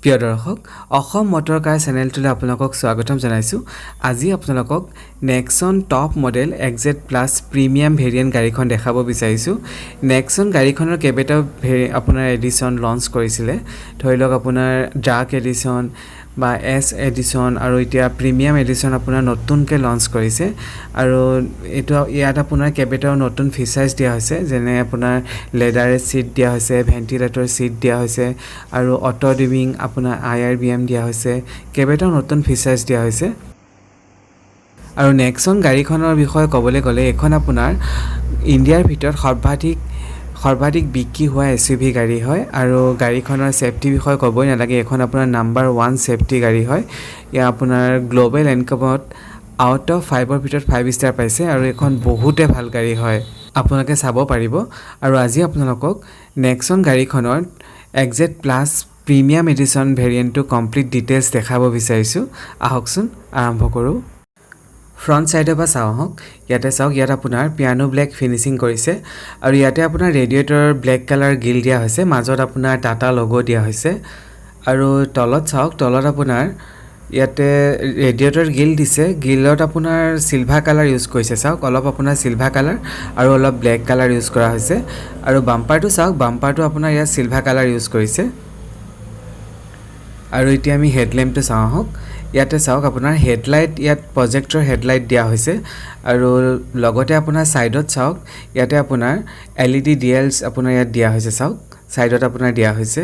প্ৰিয় দৰ্শক, অসম মটৰ কাৰ চেনেলটোলৈ আপোনালোকক স্বাগতম জনাইছোঁ। আজি আপোনালোকক Nexon top model XZ plus premium variant গাড়ীখন দেখাব বিচাৰিছোঁ। নেক্সন গাড়ীখনৰ কেইবাটাও আপোনাৰ এডিশ্যন লঞ্চ কৰিছিলে। ধৰি লওক আপোনাৰ ডাৰ্ক এডিশ্যন বা এছ এডিশ্যন আৰু এতিয়া প্ৰিমিয়াম এডিশ্যন আপোনাৰ নতুনকৈ লঞ্চ কৰিছে। আৰু এইটো ইয়াত আপোনাৰ কেইবাটাও নতুন ফিচাৰ্ছ দিয়া হৈছে, যেনে আপোনাৰ লেডাৰ ছিট দিয়া হৈছে, ভেণ্টিলেটৰ ছিট দিয়া হৈছে আৰু অট' ডিমিং আপোনাৰ আইআৰভিএম দিয়া হৈছে। কেইবাটাও নতুন ফিচাৰ্ছ দিয়া হৈছে। আৰু নেক্সন গাড়ীখনৰ বিষয়ে ক'বলৈ গ'লে এইখন আপোনাৰ ইণ্ডিয়াৰ ভিতৰত সৰ্বাধিক সৰ্বাধিক বিক্ৰী হোৱা এছইউভি গাড়ী হয়। আৰু গাড়ীখনৰ ছেফটিৰ বিষয়ে ক'বই নালাগে, এইখন আপোনাৰ নাম্বাৰ ওৱান ছেফটি গাড়ী হয়। ইয়াৰ আপোনাৰ গ্ল'বেল এনকেপত আউট অফ ফাইভৰ ভিতৰত 5 ষ্টাৰ পাইছে আৰু এইখন বহুতে ভাল গাড়ী হয়, আপোনালোকে চাব পাৰিব। আৰু আজি আপোনালোকক নেক্সন গাড়ীখনৰ এক্সজেড প্লাছ প্ৰিমিয়াম এডিশ্যন ভেৰিয়েণ্টটো কমপ্লিট ডিটেইলছ দেখাব বিচাৰিছোঁ। আহকচোন, আৰম্ভ কৰোঁ। ফ্ৰণ্ট ছাইডৰ পৰা চাওঁ আহক। ইয়াতে চাওক, ইয়াত আপোনাৰ পিয়ানো ব্লেক ফিনিচিং কৰিছে আৰু ইয়াতে আপোনাৰ ৰেডিয়েটৰ ব্লেক কালাৰ গ্ৰিল দিয়া হৈছে, মাজত আপোনাৰ টাটা লগো দিয়া হৈছে। আৰু তলত চাওক, তলত আপোনাৰ ইয়াতে ৰেডিয়েটৰ গ্ৰিল দিছে। গ্ৰিলত আপোনাৰ চিলভাৰ কালাৰ ইউজ কৰিছে। চাওক, অলপ আপোনাৰ চিলভাৰ কালাৰ আৰু অলপ ব্লেক কালাৰ ইউজ কৰা হৈছে। আৰু বাম্পাৰটো চাওক, বাম্পাৰটো আপোনাৰ ইয়াত চিলভাৰ কালাৰ ইউজ কৰিছে। আৰু এতিয়া আমি হেডলেম্পটো চাওঁ আহক। ইয়াতে চাওক, আপোনাৰ হেডলাইট ইয়াত প্ৰজেক্টৰ হেডলাইট দিয়া হৈছে। আৰু লগতে আপোনাৰ ছাইডত চাওক, ইয়াতে আপোনাৰ এলইডি ডিআৰএলছ আপোনাৰ ইয়াত দিয়া হৈছে। চাওক, ছাইডত আপোনাৰ দিয়া হৈছে।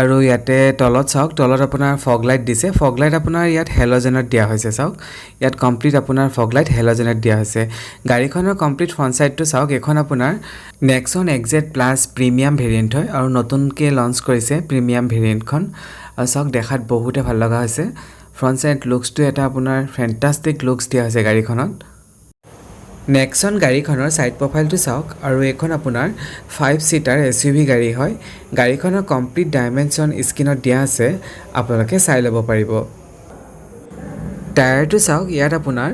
আৰু ইয়াতে তলত চাওক, তলত আপোনাৰ ফগ লাইট দিছে। ফগ লাইট আপোনাৰ ইয়াত হেল'জেনত দিয়া হৈছে। চাওক, ইয়াত কমপ্লিট আপোনাৰ ফগ লাইট হেল'জেনত দিয়া হৈছে। গাড়ীখনৰ কমপ্লিট ফ্ৰণ্ট ছাইডটো চাওক। এইখন আপোনাৰ Nexon XZ plus premium variant হয় আৰু নতুনকৈ লঞ্চ কৰিছে প্ৰিমিয়াম ভেৰিয়েণ্টখন। আৰু চাওক, দেখাত বহুতে ভাল লগা হৈছে। ফ্ৰণ্ট ছাইড লুকছটো এটা আপোনাৰ ফেণ্টাষ্টিক লুকছ দিয়া হৈছে গাড়ীখনত। নেক্সন গাড়ীখনৰ ছাইড প্ৰফাইলটো চাওক। আৰু এইখন আপোনাৰ 5 ছিটাৰ এছইউভি গাড়ী হয়। গাড়ীখনৰ কমপ্লিট ডাইমেনশ্যন স্ক্ৰীণত দিয়া আছে, আপোনালোকে চাই ল'ব পাৰিব। টায়াৰটো চাওক, ইয়াত আপোনাৰ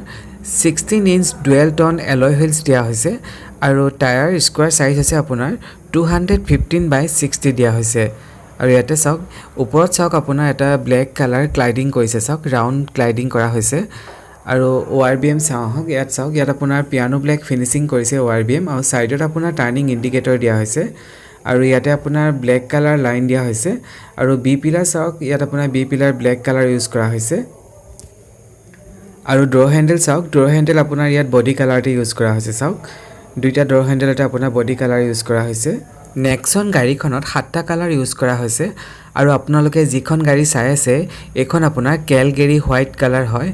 16 inch dual tone alloy wheels দিয়া হৈছে আৰু টায়াৰ স্কুৱাৰ চাইজ হৈছে আপোনাৰ 215 by 60 দিয়া হৈছে। আৰু ইয়াতে চাওক, ওপৰত চাওক, আপোনাৰ এটা ব্লেক কালাৰ ক্লেডিং কৰিছে। চাওক, ৰাউণ্ড ক্লেডিং কৰা হৈছে। আৰু অ'আৰভিএম চাওঁ আহক। ইয়াত চাওক, ইয়াত আপোনাৰ পিয়ানো ব্লেক ফিনিচিং কৰিছে অ'আৰভিএম আৰু ছাইডত আপোনাৰ টাৰ্ণিং ইণ্ডিকেটৰ দিয়া হৈছে আৰু ইয়াতে আপোনাৰ ব্লেক কালাৰ লাইন দিয়া হৈছে। আৰু বি পিলাৰ চাওক, ইয়াত আপোনাৰ B pillar black colour use কৰা হৈছে। আৰু ড'ৰ হেণ্ডেল চাওক, ড'ৰ হেণ্ডেল আপোনাৰ ইয়াত বডি কালাৰতে ইউজ কৰা হৈছে। চাওক, দুইটা ড'ৰ হেণ্ডেলতে আপোনাৰ বডি কালাৰ ইউজ কৰা হৈছে। নেক্সন গাড়ীখনত সাতটা কালাৰ ইউজ কৰা হৈছে। আৰু আপোনালোকে যিখন গাড়ী চাই আছে, এইখন আপোনাৰ কেলগেৰী হোৱাইট কালাৰ হয়।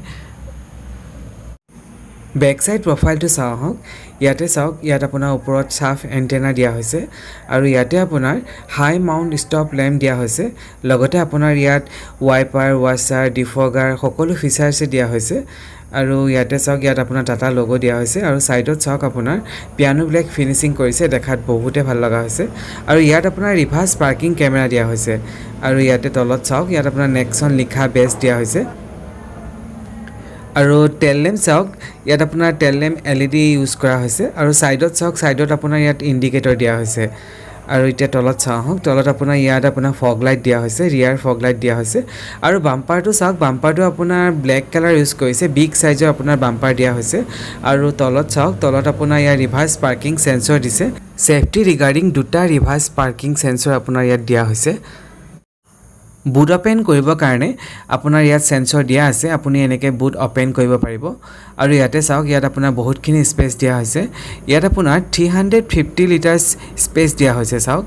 বেক চাইড প্ৰফাইলটো চাওঁ আহক। ইয়াতে চাওক, ইয়াত আপোনাৰ ওপৰত চাৰ্ক এণ্টেনা দিয়া হৈছে আৰু ইয়াতে আপোনাৰ হাই মাউণ্ট ষ্টপ লেম্প দিয়া হৈছে। লগতে আপোনাৰ ইয়াত ৱাইপাৰ, ৱাছাৰ, ডিফগাৰ সকলো ফিচাৰ্ছে দিয়া হৈছে। আৰু ইয়াতে চাওক, ইয়াত আপোনাৰ টাটা লগো দিয়া হৈছে। আৰু ছাইডত চাওক, আপোনাৰ পিয়ানো ব্লেক ফিনিচিং কৰিছে, দেখাত বহুতে ভাল লগা হৈছে। আৰু ইয়াত আপোনাৰ ৰিভাৰ্ছ পাৰ্কিং কেমেৰা দিয়া হৈছে। আৰু ইয়াতে তলত চাওক, ইয়াত আপোনাৰ নেক্সন লিখা বেজ দিয়া হৈছে। আৰু টেল লেম্প চাওক, ইয়াত আপোনাৰ টেল লেম্প এলইডি ইউজ কৰা হৈছে। আৰু ছাইডত চাওক, ছাইডত আপোনাৰ ইয়াত ইণ্ডিকেটৰ দিয়া হৈছে। আৰু এতিয়া তলত চাওঁ আহক। তলত আপোনাৰ ইয়াত আপোনাৰ ফগ লাইট দিয়া হৈছে, ৰিয়াৰ ফগ লাইট দিয়া হৈছে। আৰু বাম্পাৰটো চাওক, বাম্পাৰটো আপোনাৰ ব্লেক কালাৰ ইউজ কৰিছে, বিগ চাইজৰ আপোনাৰ বাম্পাৰ দিয়া হৈছে। আৰু তলত চাওক, তলত আপোনাৰ ইয়াৰ ৰিভাৰ্ছ পাৰ্কিং চেন্সৰ দিছে। ছেফটি ৰিগাৰ্ডিং দুটা ৰিভাৰ্ছ পাৰ্কিং চেন্সৰ আপোনাৰ ইয়াত দিয়া হৈছে। বুট অ'পেন কৰিবৰ কাৰণে আপোনাৰ ইয়াত চেন্সৰ দিয়া আছে, আপুনি এনেকৈ বুট অ'পেন কৰিব পাৰিব। আৰু ইয়াতে চাওক, ইয়াত আপোনাৰ বহুতখিনি স্পেচ দিয়া হৈছে। ইয়াত আপোনাৰ 350 litres space দিয়া হৈছে। চাওক,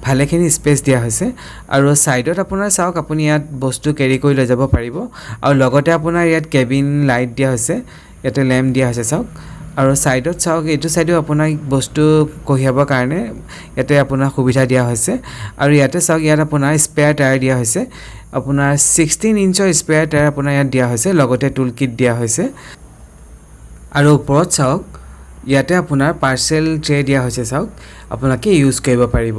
ভালেখিনি স্পেচ দিয়া হৈছে। আৰু ছাইডত আপোনাৰ চাওক, আপুনি ইয়াত বস্তু কেৰি কৰি লৈ যাব পাৰিব। আৰু লগতে আপোনাৰ ইয়াত কেবিন লাইট দিয়া হৈছে, ইয়াতে লেম্প দিয়া হৈছে। চাওক, আৰু ছাইডত চাওক, এইটো ছাইডেও আপোনাক বস্তু কঢ়িয়াবৰ কাৰণে ইয়াতে আপোনাৰ সুবিধা দিয়া হৈছে। আৰু ইয়াতে চাওক, ইয়াত আপোনাৰ স্পেয়াৰ টায়াৰ দিয়া হৈছে। আপোনাৰ 16 ইঞ্চৰ স্পেয়াৰ টায়াৰ আপোনাৰ ইয়াত দিয়া হৈছে, লগতে টুল কিট দিয়া হৈছে। আৰু ওপৰত চাওক, ইয়াতে আপোনাৰ পাৰ্চেল ট্ৰে দিয়া হৈছে। চাওক, আপোনালোকে ইউজ কৰিব পাৰিব।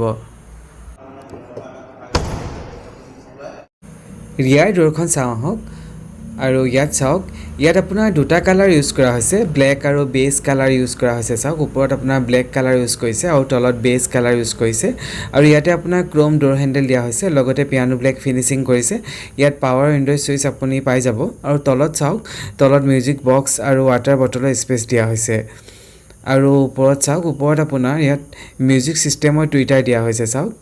ৰিয়াৰ ড'ৰখন চাওঁ আহক। আৰু ইয়াত চাওক, ইয়াত আপোনাৰ দুটা কালাৰ ইউজ কৰা হৈছে, ব্লেক আৰু বেজ কালাৰ ইউজ কৰা হৈছে। চাওক, ওপৰত আপোনাৰ ব্লেক কালাৰ ইউজ কৰিছে আৰু তলত বেজ কালাৰ ইউজ কৰিছে। আৰু ইয়াতে আপোনাৰ ক্ৰ'ম ড'ৰ হেণ্ডেল দিয়া হৈছে, লগতে পিয়ানো ব্লেক ফিনিচিং কৰিছে। ইয়াত পাৱাৰ উইণ্ড' ছুইচ আপুনি পাই যাব। আৰু তলত চাওক, তলত মিউজিক বক্স আৰু ৱাটাৰ বটলৰ স্পেচ দিয়া হৈছে। আৰু ওপৰত চাওক, ওপৰত আপোনাৰ ইয়াত মিউজিক ছিষ্টেমৰ টুইটাৰ দিয়া হৈছে। চাওক,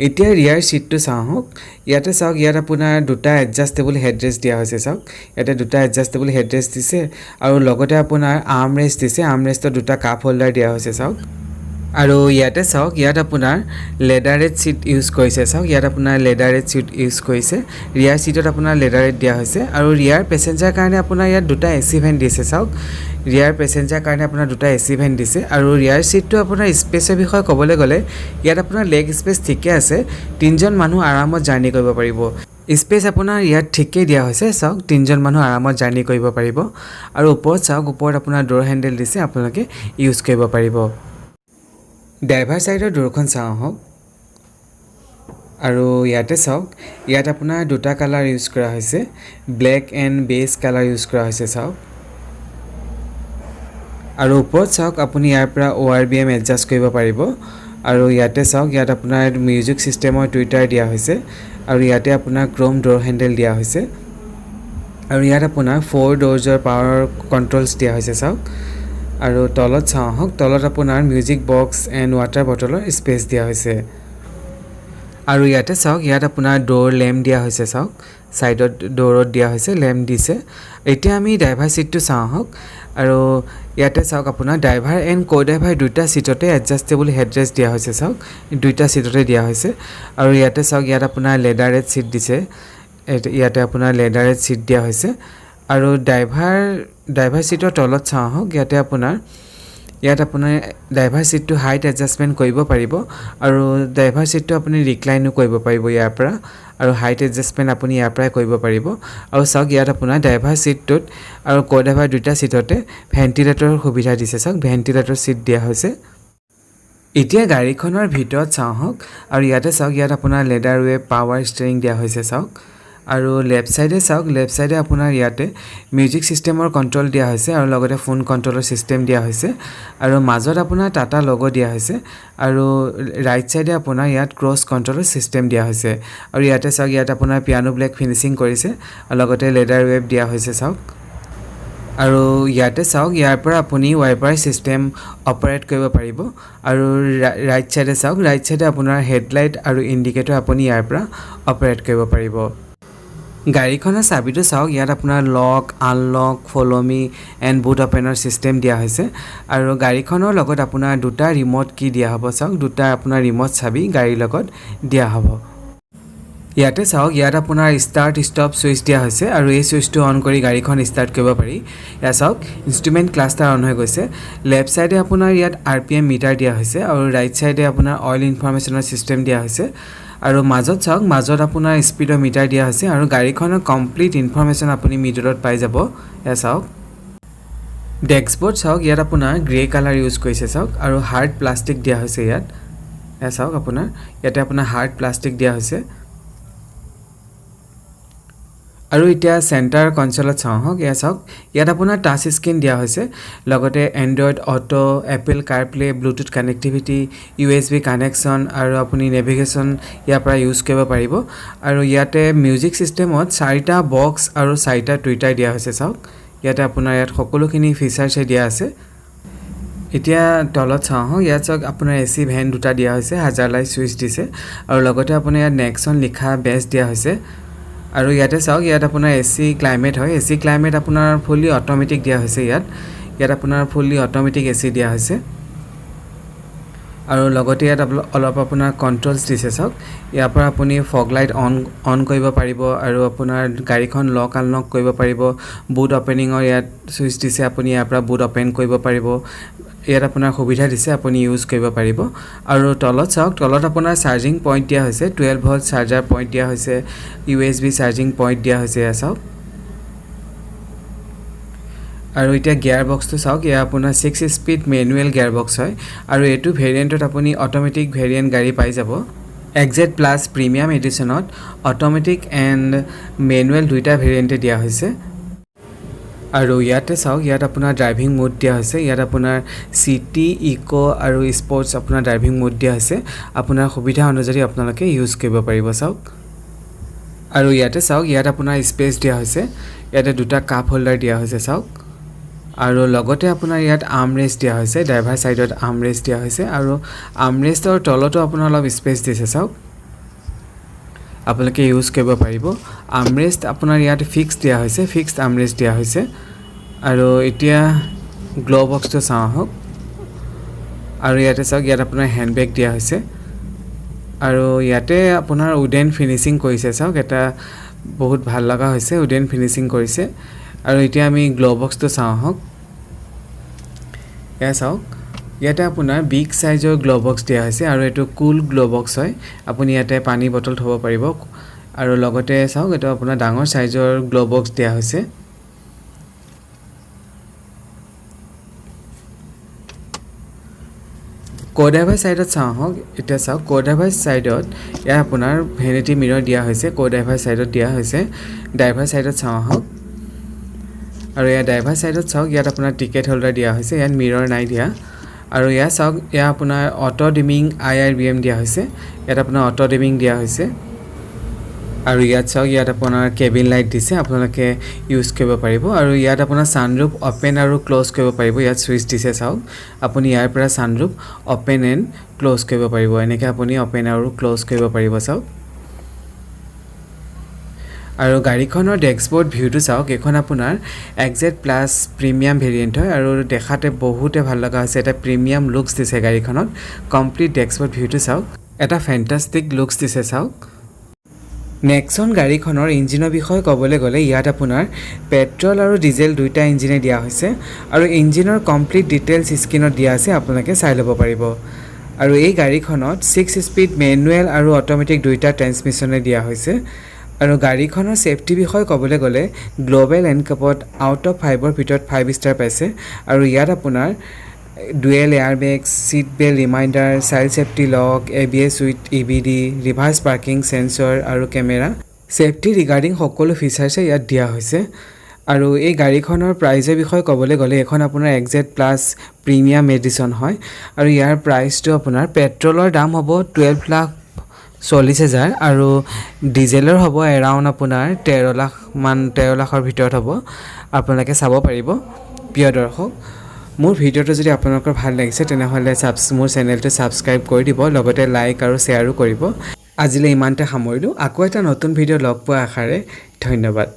এতিয়া ৰিয়াৰ ছিটটো চাওঁ আহক। ইয়াতে চাওক, ইয়াত আপোনাৰ দুটা এডজাষ্টেবল হেডৰেষ্ট দিয়া হৈছে। চাওক, ইয়াতে দুটা এডজাষ্টেবল হেডৰেষ্ট দিছে আৰু লগতে আপোনাৰ আৰ্ম ৰেষ্ট দিছে। আৰ্ম ৰেষ্টত দুটা কাপ হোল্ডাৰ দিয়া হৈছে। চাওক, আৰু ইয়াতে চাওক, ইয়াত আপোনাৰ লেডাৰেট ছিট ইউজ কৰিছে। চাওক, ইয়াত আপোনাৰ লেডাৰেট ছিট ইউজ কৰিছে। ৰিয়াৰ ছিটত আপোনাৰ লেডাৰেট দিয়া হৈছে। আৰু ৰিয়াৰ পেচেঞ্জাৰ কাৰণে আপোনাৰ ইয়াত দুটা এ চি ভেণ্ট দিছে। চাওক, ৰিয়াৰ পেচেঞ্জাৰ কাৰণে আপোনাৰ দুটা এ চি ভেণ্ট দিছে। আৰু ৰিয়াৰ ছিটটো আপোনাৰ স্পেচৰ বিষয়ে ক'বলৈ গ'লে ইয়াত আপোনাৰ লেগ স্পেচ ঠিকে আছে। তিনিজন মানুহ আৰামত জাৰ্ণি কৰিব পাৰিব। স্পেচ আপোনাৰ ইয়াত ঠিকেই দিয়া হৈছে। চাওক, তিনিজন মানুহ আৰামত জাৰ্ণি কৰিব পাৰিব। আৰু ওপৰত চাওক, ওপৰত আপোনাৰ ড'ৰ হেণ্ডেল দিছে, আপোনালোকে ইউজ কৰিব পাৰিব। ড্ৰাইভাৰ ছাইডৰ ড'ৰখন চাওঁ আহক। আৰু ইয়াতে চাওক, ইয়াত আপোনাৰ দুটা কালাৰ ইউজ কৰা হৈছে, black and beige colour use কৰা হৈছে। চাওক, আৰু ওপৰত চাওক, আপুনি ইয়াৰ পৰা অ' আৰ ভি এম এডজাষ্ট কৰিব পাৰিব। আৰু ইয়াতে চাওক, ইয়াত আপোনাৰ মিউজিক ছিষ্টেমৰ টুইটাৰ দিয়া হৈছে। আৰু ইয়াতে আপোনাৰ ক্ৰ'ম ড'ৰ হেণ্ডেল দিয়া হৈছে। আৰু ইয়াত আপোনাৰ ফ'ৰ ড'ৰ্জৰ পাৱাৰ কণ্ট্ৰলছ দিয়া হৈছে। চাওক, আৰু তলত চাওঁ আহক। তলত আপোনাৰ মিউজিক বক্স এণ্ড ৱাটাৰ বটলৰ স্পেচ দিয়া হৈছে। আৰু ইয়াতে চাওক, ইয়াত আপোনাৰ ড'ৰ লেম্প দিয়া হৈছে। চাওক, ছাইডত ড'ৰত দিয়া হৈছে, লেম্প দিছে। এতিয়া আমি ড্ৰাইভাৰ ছিটটো চাওঁ আহক। আৰু ইয়াতে চাওক, আপোনাৰ ড্ৰাইভাৰ এণ্ড কো ড্ৰাইভাৰ দুটা ছিটতে এডজাষ্টেবল হেডৰেষ্ট দিয়া হৈছে। চাওক, দুইটা ছিটতে দিয়া হৈছে। আৰু ইয়াতে চাওক, ইয়াত আপোনাৰ লেডাৰেট ছিট দিছে। ইয়াতে আপোনাৰ লেডাৰেট ছিট দিয়া হৈছে। আৰু ড্ৰাইভাৰ ড্ৰাইভাৰ ছিটৰ তলত চাওঁ আহক। ইয়াতে আপোনাৰ ইয়াত আপোনাৰ ড্ৰাইভাৰ ছিটটো হাইট এডজাষ্টমেণ্ট কৰিব পাৰিব আৰু ড্ৰাইভাৰ ছিটটো আপুনি ৰিক্লাইনো কৰিব পাৰিব ইয়াৰ পৰা। আৰু হাইট এডজাষ্টমেণ্ট আপুনি ইয়াৰ পৰাই কৰিব পাৰিব। আৰু চাওক, ইয়াত আপোনাৰ ড্ৰাইভাৰ ছিটটোত আৰু কো ড্ৰাইভাৰ দুইটা ছিটতে ভেণ্টিলেটৰৰ সুবিধা দিছে। চাওক, ভেণ্টিলেটৰ ছিট দিয়া হৈছে। এতিয়া গাড়ীখনৰ ভিতৰত চাওঁ আহক। আৰু ইয়াতে চাওক, ইয়াত আপোনাৰ লেডাৰ ৰেপ পাৱাৰ ষ্টেৰিং দিয়া হৈছে। চাওক, আৰু লেফ্ট ছাইডে চাওক, লেফ্ট ছাইডে আপোনাৰ ইয়াতে মিউজিক ছিষ্টেমৰ কণ্ট্ৰল দিয়া হৈছে আৰু লগতে ফোন কণ্ট্ৰলৰ ছিষ্টেম দিয়া হৈছে। আৰু মাজত আপোনাৰ টাটা লগো দিয়া হৈছে। আৰু ৰাইট ছাইডে আপোনাৰ ইয়াত ক্ৰুজ কণ্ট্ৰলৰ ছিষ্টেম দিয়া হৈছে। আৰু ইয়াতে চাওক, ইয়াত আপোনাৰ পিয়ানো ব্লেক ফিনিচিং কৰিছে আৰু লগতে লেডাৰ ৰেপ দিয়া হৈছে। চাওক, আৰু ইয়াতে চাওক, ইয়াৰ পৰা আপুনি ৱাইপাৰ ছিষ্টেম অপাৰেট কৰিব পাৰিব। আৰু ৰাইট ছাইডে চাওক, ৰাইট ছাইডে আপোনাৰ হেডলাইট আৰু ইণ্ডিকেটৰ আপুনি ইয়াৰ পৰা অপাৰেট কৰিব পাৰিব। গাড়ীখনৰ চাবিটো চাওক, ইয়াত আপোনাৰ lock, unlock, follow me and boot অ'পেনৰ system দিয়া হৈছে। আৰু গাড়ীখনৰ লগত আপোনাৰ দুটা ৰিম'ট কি দিয়া হ'ব। চাওক, দুটা আপোনাৰ ৰিম'ট চাবি গাড়ীৰ লগত দিয়া হ'ব। ইয়াতে চাওক, ইয়াত আপোনাৰ ষ্টাৰ্ট ষ্টপ ছুইচ দিয়া হৈছে আৰু এই ছুইচটো অন কৰি গাড়ীখন ষ্টাৰ্ট কৰিব পাৰি। ইয়াত চাওক, ইনষ্ট্ৰুমেণ্ট ক্লাষ্টাৰ অন হৈ গৈছে। লেফ্ট ছাইডে আপোনাৰ ইয়াত আৰপিএম মিটাৰ দিয়া হৈছে আৰু ৰাইট ছাইডে আপোনাৰ অইল ইনফৰমেশ্যনৰ ছিষ্টেম দিয়া হৈছে। আৰু মাজত চাওক, মাজত আপোনাৰ স্পীডৰ মিটাৰ দিয়া হৈছে। আৰু গাড়ীখনৰ কমপ্লিট ইনফৰমেশ্যন আপুনি মিডলত পাই যাব। এয়া চাওক, ডেস্কবৰ্ড চাওক, ইয়াত আপোনাৰ গ্ৰে কালাৰ ইউজ কৰিছে। চাওক, আৰু হাৰ্ড প্লাষ্টিক দিয়া হৈছে ইয়াত। এয়া চাওক, আপোনাৰ ইয়াতে আপোনাৰ হাৰ্ড প্লাষ্টিক দিয়া হৈছে। আৰু এতিয়া চেণ্টাৰ কনচলত চাওঁ আহক। এয়া চাওক, ইয়াত আপোনাৰ টাচ স্ক্ৰীণ দিয়া হৈছে, লগতে Android auto, Apple CarPlay, Bluetooth connectivity, USB connection আৰু আপুনি নেভিগেশ্যন ইয়াৰ পৰা ইউজ কৰিব পাৰিব। আৰু ইয়াতে মিউজিক ছিষ্টেমত চাৰিটা বক্স আৰু চাৰিটা টুইটাৰ দিয়া হৈছে। চাওক, ইয়াতে আপোনাৰ ইয়াত সকলোখিনি ফিচাৰ্ছে দিয়া আছে। এতিয়া তলত চাওঁ আহক। ইয়াত চাওক, আপোনাৰ এ চি ভেণ্ট দুটা দিয়া হৈছে, হাজাৰ্ড লাইট ছুইচ দিছে আৰু লগতে আপোনাৰ ইয়াত নেক্সন লিখা বেজ দিয়া হৈছে। আৰু ইয়াতে চাওক, ইয়াত আপোনাৰ এ চি ক্লাইমেট হয়। এ চি ক্লাইমেট আপোনাৰ ফুল্লি অট'মেটিক দিয়া হৈছে ইয়াত। ইয়াত আপোনাৰ ফুল্লি অট'মেটিক এ চি দিয়া হৈছে। আৰু লগতে ইয়াত অলপ আপোনাৰ কণ্ট্ৰলছ দিছে। চাওক, ইয়াৰ পৰা আপুনি ফগ লাইট অন অন কৰিব পাৰিব আৰু আপোনাৰ গাড়ীখন লক আনলক কৰিব পাৰিব। বুট অ'পেনিঙৰ ইয়াত ছুইচ দিছে, আপুনি ইয়াৰ পৰা বুট অ'পেন কৰিব পাৰিব। ইয়াত আপোনাৰ সুবিধা দিছে, আপুনি ইউজ কৰিব পাৰিব। আৰু তলত চাওক, তলত আপোনাৰ চাৰ্জিং পইণ্ট দিয়া হৈছে, 12 ভল্ট চাৰ্জাৰ পইণ্ট দিয়া হৈছে, ইউএছবি চাৰ্জিং পইণ্ট দিয়া হৈছে। এয়া চাওক। আৰু এতিয়া গিয়াৰ বক্সটো চাওক, এয়া আপোনাৰ 6 speed manual gear box হয়। আৰু এইটো ভেৰিয়েণ্টত আপুনি অট'মেটিক ভেৰিয়েণ্ট গাড়ী পাই যাব। এক্সজেড প্লাছ প্ৰিমিয়াম এডিশ্যনত অট'মেটিক এণ্ড মেনুৱেল দুইটা ভেৰিয়েণ্টে দিয়া হৈছে। আৰু ইয়াতে চাওক, ইয়াত আপোনাৰ ড্ৰাইভিং মোড দিয়া হৈছে। ইয়াত আপোনাৰ চিটি, ইক' আৰু স্পৰ্টছ আপোনাৰ ড্ৰাইভিং মোড দিয়া হৈছে। আপোনাৰ সুবিধা অনুযায়ী আপোনালোকে ইউজ কৰিব পাৰিব। চাওক, আৰু ইয়াতে চাওক, ইয়াত আপোনাৰ স্পেচ দিয়া হৈছে। ইয়াতে দুটা কাপ হোল্ডাৰ দিয়া হৈছে, চাওক। আৰু লগতে আপোনাৰ ইয়াত আৰ্ম ৰেষ্ট দিয়া হৈছে। ড্ৰাইভাৰ ছাইডত আৰ্ম ৰেষ্ট দিয়া হৈছে আৰু আৰ্ম ৰেষ্টৰ তলতো আপোনাৰ অলপ স্পেচ দিছে, চাওক, আপোনালোকে ইউজ কৰিব পাৰিব। আৰ্মৰেষ্ট আপোনাৰ ইয়াত ফিক্স দিয়া হৈছে, ফিক্সড আৰ্মৰেষ্ট দিয়া হৈছে। আৰু এতিয়া গ্ল' বক্সটো চাওঁ আহক। আৰু ইয়াতে চাওক, ইয়াত আপোনাৰ হেণ্ডবেগ দিয়া হৈছে আৰু ইয়াতে আপোনাৰ উডেন ফিনিচিং কৰিছে। চাওক, এটা বহুত ভাল লগা হৈছে, উডেন ফিনিচিং কৰিছে। আৰু এতিয়া আমি গ্ল' বক্সটো চাওঁ আহক। এয়া চাওক, ইয়াতে আপোনাৰ বিগ চাইজৰ গ্ল' বক্স দিয়া হৈছে আৰু এইটো কুল গ্ল' বক্স হয়। আপুনি ইয়াতে পানী বটল থ'ব পাৰিব। আৰু লগতে চাওক, এইটো আপোনাৰ ডাঙৰ চাইজৰ গ্ল' বক্স দিয়া হৈছে। ক' ড্ৰাইভাৰ ছাইডত চাওঁ আহক। এতিয়া চাওক, ক' ড্ৰাইভাৰ ছাইডত ইয়াত আপোনাৰ ভেনিটি মিৰৰ দিয়া হৈছে, ক' ড্ৰাইভাৰ ছাইডত দিয়া হৈছে। ড্ৰাইভাৰ ছাইডত চাওঁ আহক। আৰু ইয়াত ড্ৰাইভাৰ ছাইডত চাওক, ইয়াত আপোনাৰ টিকেট হোল্ডাৰ দিয়া হৈছে, ইয়াত মিৰৰ নাই দিয়া। আৰু ইয়াত চাওক, ইয়াত আপোনাৰ অট' ডিমিং আইআৰভিএম দিয়া হৈছে। ইয়াত আপোনাৰ অট' ডিমিং দিয়া হৈছে। আৰু ইয়াত চাওক, ইয়াত আপোনাৰ কেবিন লাইট দিছে, আপোনালোকে ইউজ কৰিব পাৰিব। আৰু ইয়াত আপোনাৰ ছানৰুফ অ'পেন আৰু ক্ল'জ কৰিব পাৰিব। ইয়াত ছুইচ দিছে, চাওক, আপুনি ইয়াৰ পৰা ছানৰুফ অ'পেন এণ্ড ক্ল'জ কৰিব পাৰিব। এনেকৈ আপুনি অ'পেন আৰু ক্ল'জ কৰিব পাৰিব, চাওক। আৰু গাড়ীখনৰ ডেছবৰ্ড ভিউটো চাওক। এইখন আপোনাৰ এক্সজেড প্লাছ প্ৰিমিয়াম ভেৰিয়েণ্ট হয় আৰু দেখাতে বহুতে ভাল লগা হৈছে। এটা প্ৰিমিয়াম লুকছ দিছে গাড়ীখনত। কমপ্লিট ডেছবৰ্ড ভিউটো চাওক, এটা ফেণ্টাষ্টিক লুকছ দিছে, চাওক। নেক্সন গাড়ীখনৰ ইঞ্জিনৰ বিষয়ে ক'বলৈ গ'লে ইয়াত আপোনাৰ পেট্ৰল আৰু ডিজেল দুইটা ইঞ্জিনে দিয়া হৈছে আৰু ইঞ্জিনৰ কমপ্লিট ডিটেইলছ স্ক্ৰীণত দিয়া আছে, আপোনালোকে চাই ল'ব পাৰিব। আৰু এই গাড়ীখনত 6 স্পীড মেনুৱেল আৰু অট'মেটিক দুইটা ট্ৰেন্সমিশ্যনে দিয়া হৈছে। আৰু গাড়ীখনৰ ছেফটিৰ বিষয়ে ক'বলৈ গ'লে গ্ল'বেল এনকেপত আউট অফ 5ৰ ভিতৰত 5 ষ্টাৰ পাইছে। আৰু ইয়াত আপোনাৰ dual air bag, seat belt reminder, child safety lock, ABS with EBD, reverse parking sensor আৰু কেমেৰা। ছেফটি ৰিগাৰ্ডিং সকলো ফিচাৰ্ছে ইয়াত দিয়া হৈছে। আৰু এই গাড়ীখনৰ প্ৰাইজৰ বিষয়ে ক'বলৈ গ'লে এইখন আপোনাৰ এক্সজেড প্লাছ প্ৰিমিয়াম এডিশ্যন হয় আৰু ইয়াৰ প্ৰাইচটো আপোনাৰ পেট্ৰলৰ দাম হ'ব 12,40,000 আৰু ডিজেলৰ হ'ব এৰাউণ্ড আপোনাৰ 13 লাখমান, 13 লাখৰ ভিতৰত হ'ব। আপোনালোকে চাব পাৰিব। প্ৰিয় দৰ্শক, মোৰ ভিডিঅ'টো যদি আপোনালোকৰ ভাল লাগিছে, তেনেহ'লে মোৰ চেনেলটো ছাবস্ক্ৰাইব কৰি দিব, লগতে লাইক আৰু শ্বেয়াৰো কৰিব। আজিলৈ ইমানতে সামৰিলোঁ। আকৌ এটা নতুন ভিডিঅ' লগ পোৱাৰ আশাৰে ধন্যবাদ।